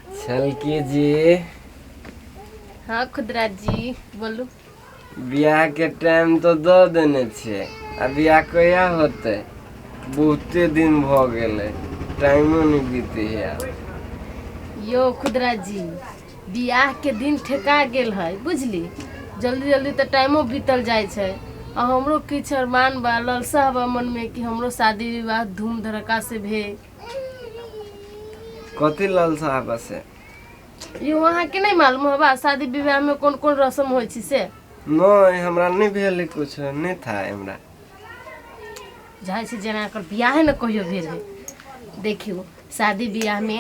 छलकी जी। हाँ खुदराज जी, बोलू। बियाह के टाइम तो दऽ देने छियै, आ बियाह कहिया होतै? बहुते दिन भऽ गेलै, टाइमो नहि बीते है आब। यो खुदराज जी, बियाह के दिन ठेका गेल है, बुझली? जल्दी जल्दी तऽ टाइमो बीतल जाइ छै, आ हमरो किछु अरमान बा, ललसा बा मनमे कि हमरो शादी विवाह धूम धड़क्का से भेल। कथी ललसा हबा से? यो अहाँके नहि मालूम हबा शादी विवाह में कोन कोन रस्म होइ छै से? नहि, हमरा नहि भेल है, कुछ नहि था हमरा। जाइ छै जेना एकर बियाहे ने कहियो भेल है। देखियौ, शादी बियाहमे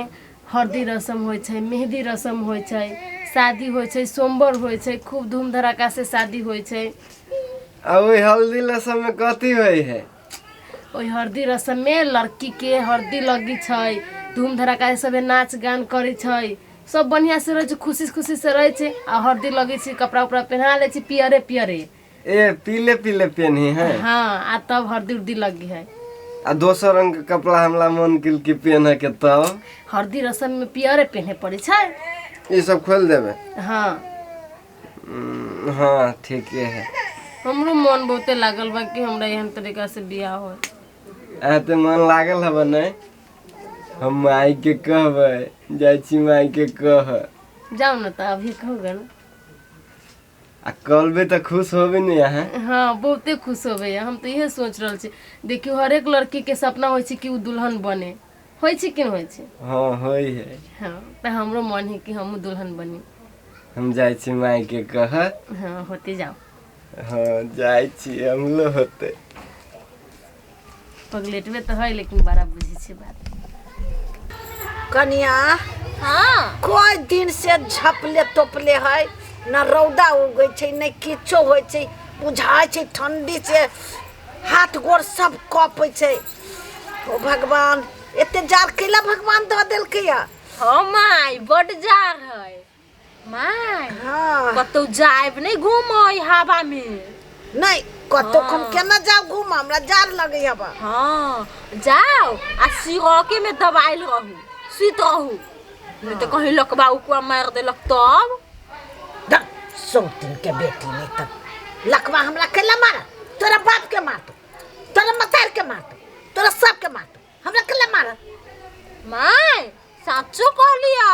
हरदी रस्म होइ छै, मेहदी रस्म होइ छै, शादी होइ छै, सोमबर होइ छै, खूब धूम धड़ाका से शादी होइ छै। आ ओहि हल्दी रस्म में कथी होइ है? ओहि हरदी रस्ममे लड़कीके हरदी लगी छै, धूम धड़ाका से सभे नाच गान करै छै, सब बढ़िआँ से रहै छै, खुशी खुशी से रहै छै, आ हरदी लगै छै, कपड़ा उपड़ा पहिना लै छै पियरे पियरे। ए पीले पीले पेन्ही है? हाँ, आ तब हरदी उर्दी लगी है। आ दोसर रंग के कपड़ा हमरा मन केल कि पेन्हे के, तब? हरदी रस्म में पियरे पेन्हे पड़ै छै। ई सब खोलि देबै? हाँ। हाँ, ठीके है। हमरो मन बहुते लागल बा कि हमरा एहन तरीका से बियाह हो। अहाँ तऽ मन लागल हबे नहि? हम माय के कहबै, जाइ छी माय के कह। जाओ न तऽ अभी कहूगा न। आ कहलबै तऽ खुश होबे ने अहाँ? हाँ, बहुते खुश होबे। हम तऽ इहे सोच रहल छी। देखियौ, हरेक लड़की के सपना होइ छै कि ओ दुल्हन बने। होइ छै कि नहि होइ छै? हाँ, होइ है। हाँ, तऽ हमरो मन है कि हमहूँ दुल्हन बनी। हम जाइ छी माय के कह। हाँ, होते जाओ। हाँ, जाइ छी हमलो होते। पगलेटवे तऽ है, लेकिन बड़ा बुझै छै बात। कनिया। हाँ। कोई दिन से झपले तोपले है न, रौदा उगै छै नहि, किछो होइ छै। बुझाइ छै ठंडी से हाथ गोर सब कपै छै। ओ भगवान, एते जाड़ कैला भगवान दऽ देलकै या? हाँ माय, बड जाड़ है माय। हाँ। कतौ जायब नहि घूमय हवा में? नहि, कतौ हम केना जाउ घूम? हमरा जाड़ लगै हवा। हाँ, जाओ आ सिरके में दबाइल रहू, सुति रहू, नहीं तो कहीं लकबा उकवा मार देलक तब। सौतिन के बेटी, नहीं तब लकवा हमरा कैला मारत? तोरा बाप के मारतो, तोरा मतार के मारतो, तोरा सबके मारतो, हमरा कैला मारत? माय, साचो कहलिया,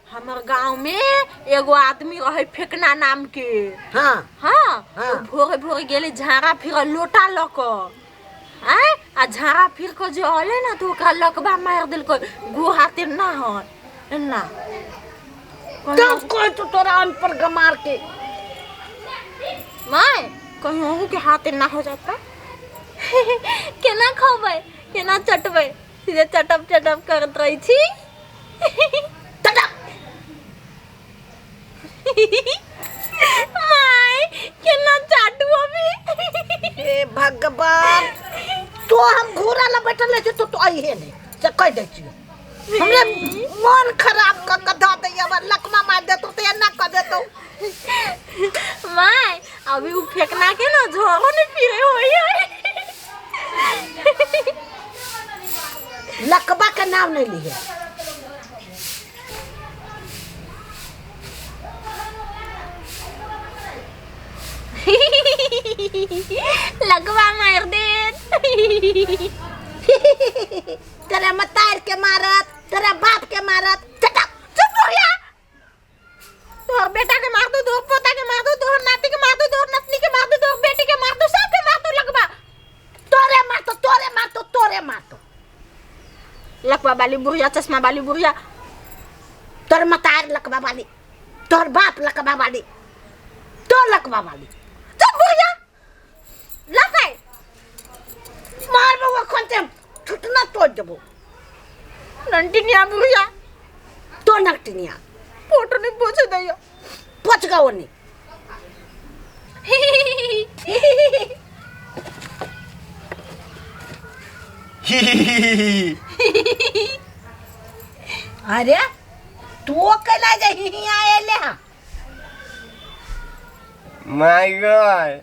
हमर गांव में एगो आदमी रहे फेकना नाम के। हाँ। हाँ। हाँ। ओ भोरे भोरे गेले झाड़ा फिर लोटा लऽ कऽ आँय, आ झाड़ा फिर कऽ जे अले ने तऽ ओकरा लकबा मारि देलकै, गो हाथे ना है एना। तब कह तो तोरा अनपढ़ गमार के। माय, कहीं अहूँ के हाथे ना हो जाता। केना खबै, केना चटबै? सीधे चटप चटप करैत रहै छी। टटक। माय, केना चाटू अभी? हे भगवान, तो हम घोड़ा ला बैठल रहे तो अइहे नहीं से कह दै छियो। हमरे मन खराब क के धऽ दैया, लकमा मार देतो तऽ एना कऽ देतो। माय, अभी उ फेकना के ना झोरो नहीं फिरे होई है। लकबा के नाम नहीं लिहे। लगवा मार देत। तेरा मतार के मारत, तेरा बाप के मारत। चटक। चुप हो गया। तोहर बेटा के मार दो, तोहर पोता के मार दो, तोहर नाती के मार दो, तोहर नतनी के मार दो, तोहर बेटी के मार दो, सब के मार दो लगवा। तोरे मारतो, तोरे मारतो, तोरे मारतो। लकवा वाली बुढ़िया, चश्मा वाली बुढ़िया। तोर मतार लकवा वाली, तोर बाप लकवा वाली, तो लकवा वाली। चुप बुढ़िया, लकाय। मार बउआ खोलते छुटना तोड़ देबो। नंटिनिया बुढ़िया। तो नकटिनिया। फोटो नहीं पोछे दैया। पोछ गाओ नहीं। अरे, तू कैला जे हिया एले? हा माय गय,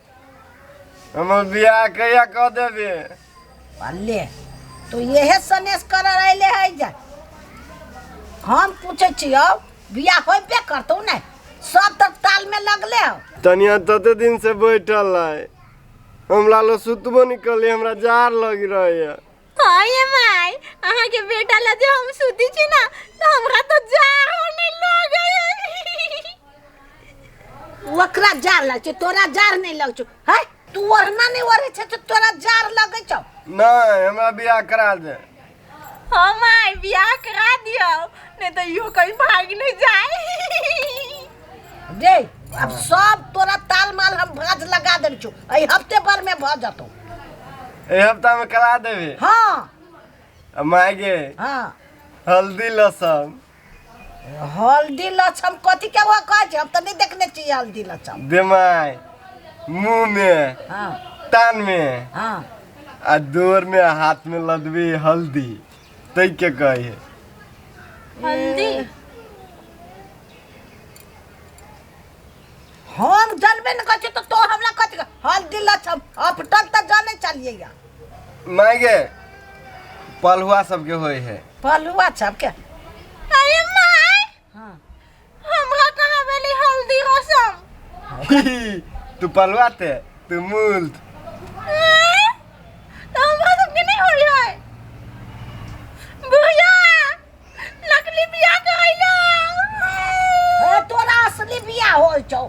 हमर बियाह कहिया कऽ देबे? अल्ले, तो यहे सनेस कर अइले है जा। हम पूछै छियौ बियाह होबे करतौ ने सब तऽ ताल में लगले हौ। तनिया तते दिन से बैठल है, हमरा लो सुतबो नहीं कली, हमरा जार लग रही है। हाँ ये माय, अहाँ के बेटा ला जे हम सुती छी ना तो हमरा तो जाड़ो नहीं लगे। ओकरा जार लग छै, तोरा जार नहीं लग छौ। है तू ओढ़ना नहीं ओढ़े छै तो तोरा जार लगै छौ। नहीं, हमरा बियाह करा दे। हाँ माय, बियाह करा दियो, नहीं तो इहो कहीं भाग नहीं जाए। रे अब सब तोरा ताल माल हम भाज लगा देने छौ, एहि हफ्ते भर में भऽ जतौ। एहि हफ्ता में करा देबे? हाँ। आ माय गे। हाँ। हल्दी लसम। हल्दी लसम कथी के वो कहै छै? हम तऽ नहीं देखने छियै हल्दी लसम। दे माय, मुंह में, हाँ, तान में, हाँ, आ दोर में हाथ में लदबी हल्दी, तै के कहै है हल्दी। हम जानबे न करै छियै तऽ तो हमरा कथी हल्दी लसम अपटल तऽ जानै चलियै या। माय गे, पलहुआ सबके होइ है। पलुआ सबके? अरे माय, हाँ, हमरा कहाँ भेलै हल्दी रसम? तू पलुआ ते तू मूल तो हमरा सबके नहीं होई है। बुढ़िया नकली बियाह करैला। हे तोरा असली बियाह होइ छौ।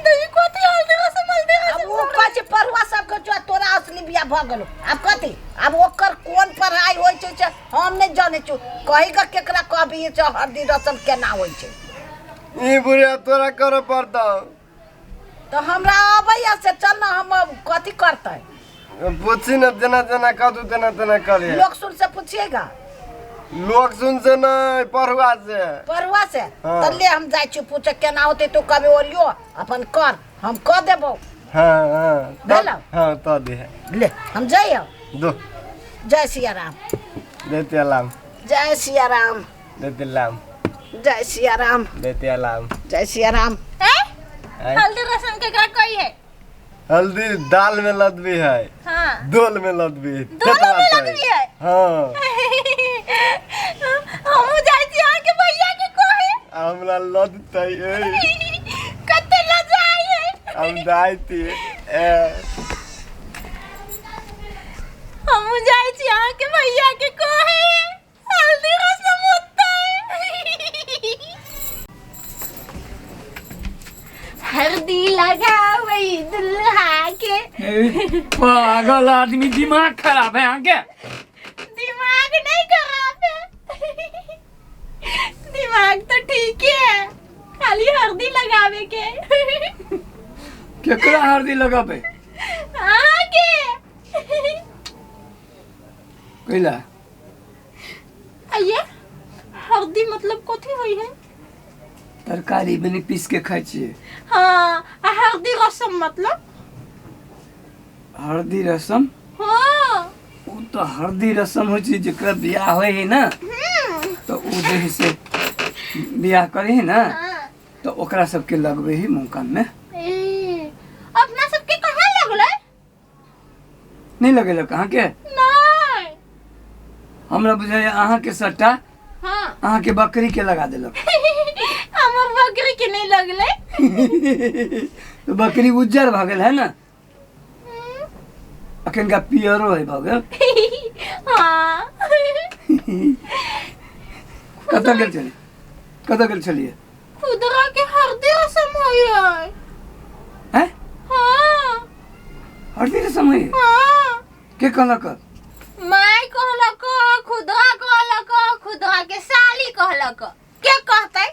तो ई कथी हल्दी रसम हल्दी अब रसम? ओ कहै छै पढ़ुआ सबके जो तोरा असली बियाह भऽ गेलौ। आब कथी, आब ओकर कोन पढ़ाइ होइ छै से हम नहि जानै छियौ। कही कऽ केकरा कहबही से हल्दी रसम केना होइ छै? ई बुढ़िया तोरा करऽ पड़तौ। तऽ हमरा अबैया से चल ने, हम कथी करतै? पूछी न, जेना जेना कह दू तेना तेना करे। लोक सुन से पूछिएगा? लोक सुन से नहीं, पढ़ुआ से। पढ़ुआ से? हाँ। तऽ ले हम जाइ छी पूछे केना होतै। तू कभी ओरियो अपन कर, हम कऽ देबौ। हाँ हाँ भेलौ? हाँ, तो दे। ले हम जइयौ। दो। जय सिया राम। देते लाम। जय सिया राम। देते लाम। जय सिया राम। देते लाम। जय सिया राम। ए? आँय? हल्दी रसम केकरा कही है? हल्दी दाल में लदबी है। हाँ, दोल में लदबी है। दोलो में लदबी है? हाँ। हमहूँ जाइ छी अहाँके भैया के कहे। हमरा लदतै ए। कते लजाइ है। हम जाइती ए। हमहूँ जाइ छी अहाँके भैया के कहे, हल्दी रसम होतै। हल्दी लगाबै दुल्हा के। ए, पागल आदमी, दिमाग खराब है अहाँके? दिमाग नहीं खराब है, दिमाग तो ठीक है, खाली हल्दी लगावे के। केकरा हल्दी लगाबे? अहाँके। कैला? आइए, हल्दी मतलब कथी होइ है? तरकारी में पीस के खाइ छियै। हाँ, आ हल्दी रसम मतलब? हल्दी रसम? हाँ। ओ तऽ हल्दी रसम होइ छै जेकरा बियाह होइ है ना, तऽ ओ जे है से बियाह करे है ना, हाँ, तऽ ओकरा सबके लगबै है मुँह कान में। ए, अपना सबके कहाँ लगलै? नहि लगेलक अहाँके? नहीं। हमरा बुझाइए अहाँके सट्टा, हाँ, अहाँके बकरी के लगा देलक। हमर बकरी के नहीं लगलै। तऽ बकरी उज्जर भऽ गेल है ने, अखनका पियरो है भऽ गेल। हाँ। कतऽ गेल छलियै? कतऽ गेल छलियै? खुदरा के हल्दी रसम होइ है। हैं? हाँ। हल्दी रसम होइ है? हाँ। के कहलक? माय कहलक, खुदरा कहलक, खुदरा के साली कहलक। के कहतै?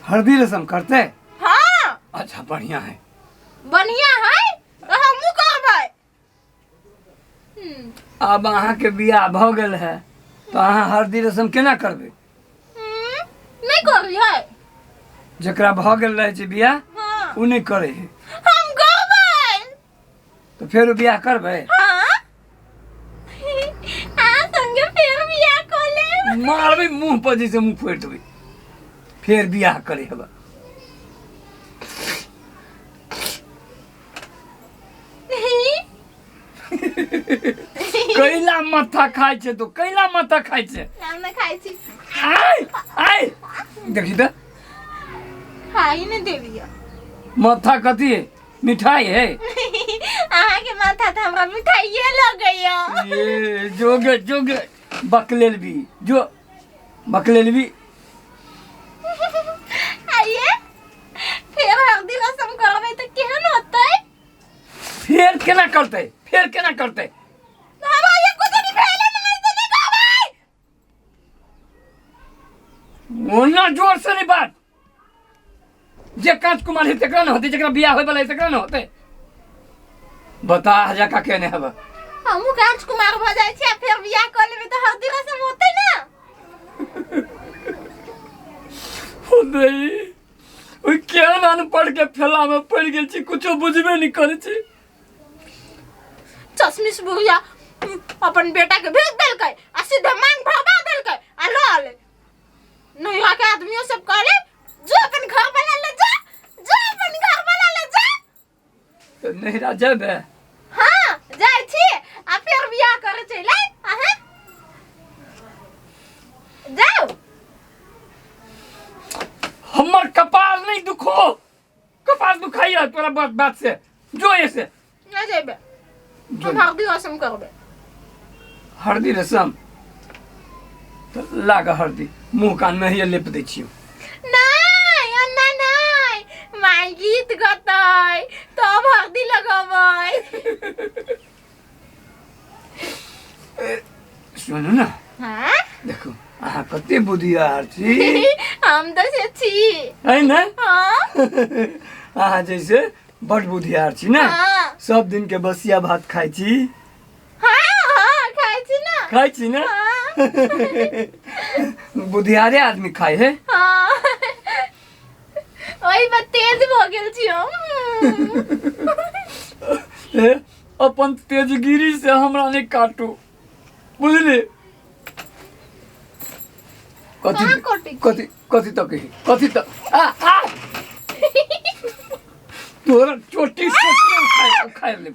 हल्दी रसम करते? हाँ। अच्छा, बढ़िया है। बढ़िया है तो हमहूँ करबै। आब अहाँके बियाह भऽ गेल है तऽ अहाँ हल्दी रसम केना करबै? नहीं करी है। जकरा भऽ गेल रहै छै बियाह, हाँ, ओ नहि करै है। हम करबै। तऽ फेर बियाह करबै? हाँ, अहाँ संगे फेर बियाह कऽ लेब। मारबै मुँह पर जैसे मुँह फोड़ि देबै। फेर बियाह करे हेबा। कैला माथा खाइ छै तू कैला माथा खाइ छै हम नहि खाइ छी आय आय देखी तऽ खाई नहि देलियै माथा कथी है मिठाई है अहाँके माथा तऽ हमरा मिठाइए लगैया ये जोगे जोगे बकलेल भी जो बकलेल भी आइए फेर हल्दी रसम करबै तऽ केहन होतै फेर केना करतै फेर केना करतै हमरा एको दिन भेले नहि तऽ नहि कहबै ओना जोर से नहीं बात जे कांच कुमार है तेकरा न होते जेकरा बियाह होय वाला है तेकरा न होते बता जका केने हब हमहूँ कांच कुमार भऽ जाइ छी आ फेर बियाह कऽ लेबै तऽ हल्दी रसम होतै ना होते ओइ केहन अनपढ़ के फेला में पड़ गेल छी कुछो बुझबे नहीं करे छी चश्मिश बुढ़िया अपन बेटा के भेज देलकै आ सीधे मांग भरवा देलकै आ लऽ अलै नैहरा के आदमियों सब कहले जो अपन घर बना ले जा जो अपन घर बना ले जा तऽ नैहरा जेबै हाँ जाइ छी आ फेर बियाह करे चलि आयब अहाँ जाउ हमर कपार नहीं दुखो कपार दुखाइया तोरा बात बात से जो ऐसे नहि जेबै जो हम हल्दी रसम करबै हरदी रसम तऽ लाग हरदी मुँह कान में ही लेप दै छियौ नहि अन्ना नहि माय गीत गतै तब हल्दी लगबै सुनू ने हाँ देखू अहाँ कते बुधियार छी हम तऽ से छी है ने हाँ अहाँ जैसे बड बुधियार छी ने हाँ। सब दिन के बसिया भात खाइ छी हाँ हाँ खाइ छी ना खाइ छी ने हाँ बुधियारे आदमी खाइ है हाँ ओहि पर तेज भऽ गेल छी हम ए, अपन तेजगिरी से हमरा नहि काटू बुझली कथी कहाँ कटै छी? कथी कथी तक कथी तक आ आ तोरा चोटी सोचिए उखाड़ उखाड़ लेब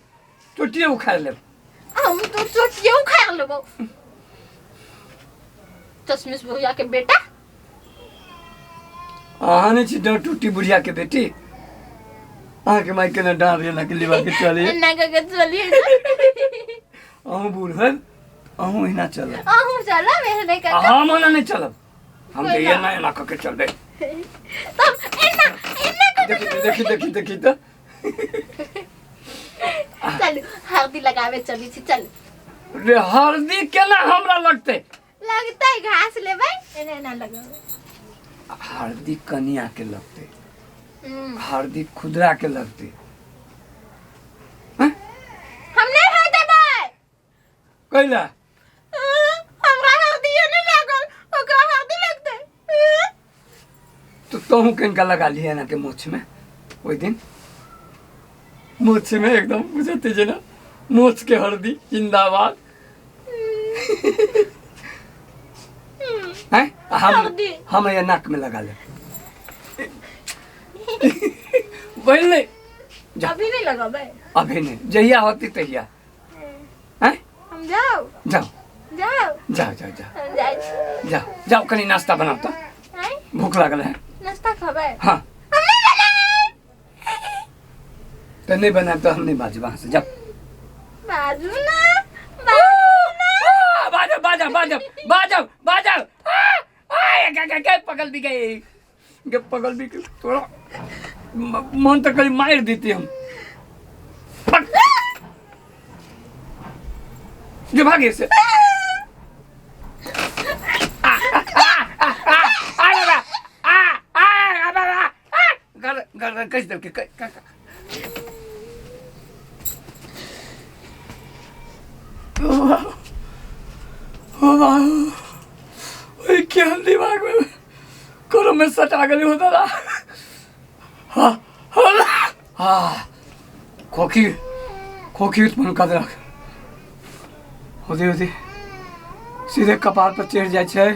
चोटिए उखाड़ लेब हम तो चोटिए उखाड़ लेबो चश्मिश भैया के बेटा अहाँ नहि छी डर टूटी बुढ़िया के बेटी अहाँके माइक केना डाँट एना के लेबा के चली एना कऽ के चलिए अहूँ बूढ़ होब अहूँ एना चलब अहूँ चलब एहने कऽ आ के हम ओना नहि चलब हम तऽ कोना? एना एना कऽ के चलबै तब एना एना कऽ के देखी देखी देखी देखी तऽ चलू हल्दी लगावे चली छी चलू रे हल्दी केना हमरा लगतै लगतै घास लेबै एना एना लगेबै हल्दी कनिया के लगतै हम्म। हल्दी खुदरा के लगतै हम नहीं है देबै कैला हमरा हल्दी नहीं लागल ओकरा हल्दी लगतै तो तोहू कनिका लगा लिहे एना के मोछ में ओहि दिन मोछ में एकदम बुझते जे ना मोछ के हल्दी जिंदाबाद हैं हम हल्दी। हम ये नाक में लगा ले बहन नहीं जा अभी नहीं लगबै अभी नहीं जहिया होती तहिया हैं हम जाओ जाओ जाओ जाओ जाओ जाओ हम जाइ छी जाओ जाओ कनी नाश्ता बनाओ तो आँय भूख लागल है नाश्ता खबै हाँ हम नहीं बनाएब तो नहीं बनाए तो हम नहीं बाजब वहाँ से जाओ बाजू ना बाजू ना आ, बाजब बाजब बाजब बाजब बाजब आ, आ, गे, गे, गे, पकड़ भी गई गे पकड़ भी गई थोड़ा मन तो कहीं मार देती हम पक- जो भागे से आ, आ, आ, आ, आ, बाबा, आ, आ, आ, बाबा, आ, गर गर कस दे के क- क- ओ बाबू ओइ केहन दिमाग में करो में सटा गेली हो दादा हाँ हाँ हाँ खोखी खोखी उत्पन्न कर देलक होते होते सीधे कपार पर चढ़ि जाइ छै